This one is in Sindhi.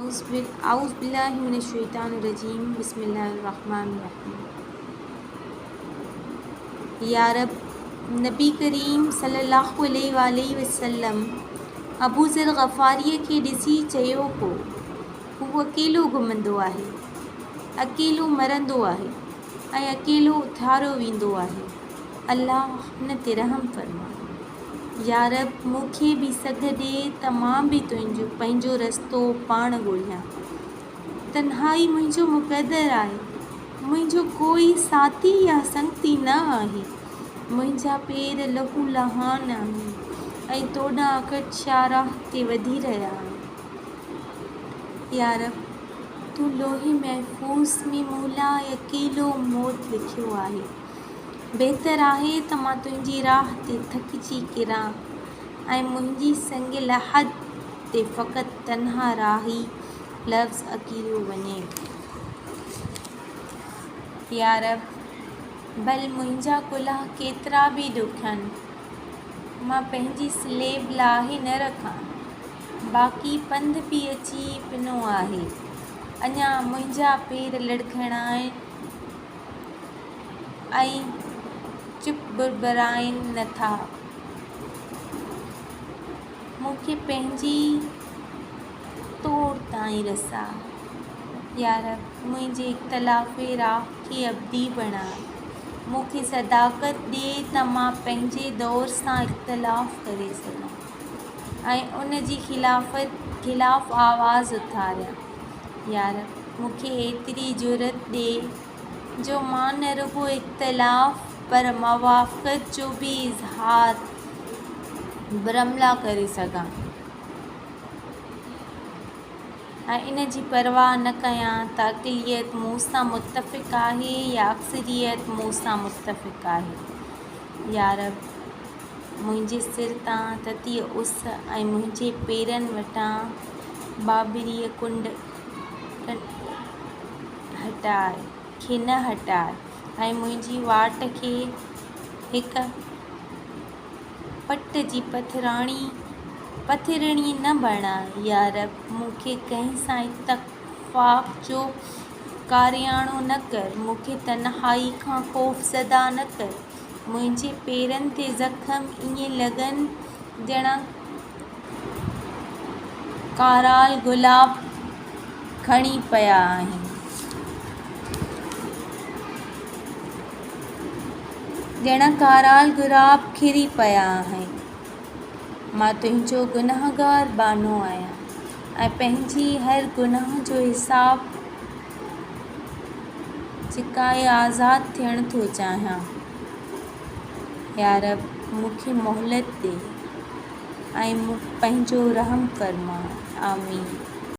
اعوذ بالله من الشيطان الرجيم بسم الله الرحمن الرحيم يا رب نبي ڪريم صلي الله عليه واٰله وسلم ابو ذر غفاريء کي ڏسي چيو هو، هو اڪيلو گهمندو آهي، اڪيلو مرندو آهي ۽ اڪيلو اٿاريو ويندو آهي. الله هن تي رحم فرماء. يا رب مون کي به سگهه ڏي ته مان به تنهنجو پنهنجو رستو پاڻ ڳولهيان. تنهائي منهنجو مقدر آهي. منهنجو ڪوئي ساٿي يا سنگتي نه آهي. منهنجا پير لهو لهان آهن ۽ توڏانهن اکٽ شاهراهه تي وڌي رهيا آهن. يا رب تون لوح محفوظ ۾ مون لاء اڪيلو موت لکيو آهي. بهتر آهي ته مان تنهنجي راهه تي ٿڪجي ڪران ۽ منهنجي سنگ لحد تي فقط تنها راهي لفظ اڪيريو وڃي. يا رب! ڀل منهنجا ڪلها ڪيترا به ڏکن، مان پنهنجي سليب لاهي نه رکان. باقي پنڌ به اچي پنو آهي. اڃا منهنجا پير لڙکڙائن ۽ چپ بربرائن نه ٿا. مون کي پنهنجي توڙ تائين رساء. يا رب! منهنجي اختلاف راء کي ابدي بڻاء. مون کي صداقت ڏي ته مان پنهنجي دور سان اختلاف ڪري سگهان ۽ ان جي خلاف آواز اٿاريان. يا رب! مون کي ايتري جرئت ڏي جو مان نه رڳو اختلاف پر موافقت جو به اظهار برملا ڪري سگهان ۽ ان جي پرواهه نه ڪيان ته اقليت مون سان متفق آهي يا اڪثريت مون سان متفق آهي. يا رب! منهنجي سر تان تتيء اس ۽ منهنجي پيرن وٽان ٻاٻريء ڪنڊ هٽاء، کي نه هٽاء ۽ منهنجي واٽ کي هڪ پٽ جي پٿرڻي نه بڻاء. يا رب! مون کي ڪنهن سان اتفاق جو ڪارياڻو نه ڪر، مون کي تنهائي کان خوفزده نه ڪر. منهنجي پيرن تي زخم ائين لڳن ڄڻ ڪارال گلاب کڻي پيا آهن. ڄڻ ڪارال گلاب کري پيا آهن. مان تنهنجو گنهگار ٻانهو آهيان ۽ پنهنجي هر گناهه جو حساب چڪائي آزاد ٿيڻ ٿو چاهيان. يا رب! مون کي مهلت ڏي ۽ پنهنجو رحم فرماء. آمين.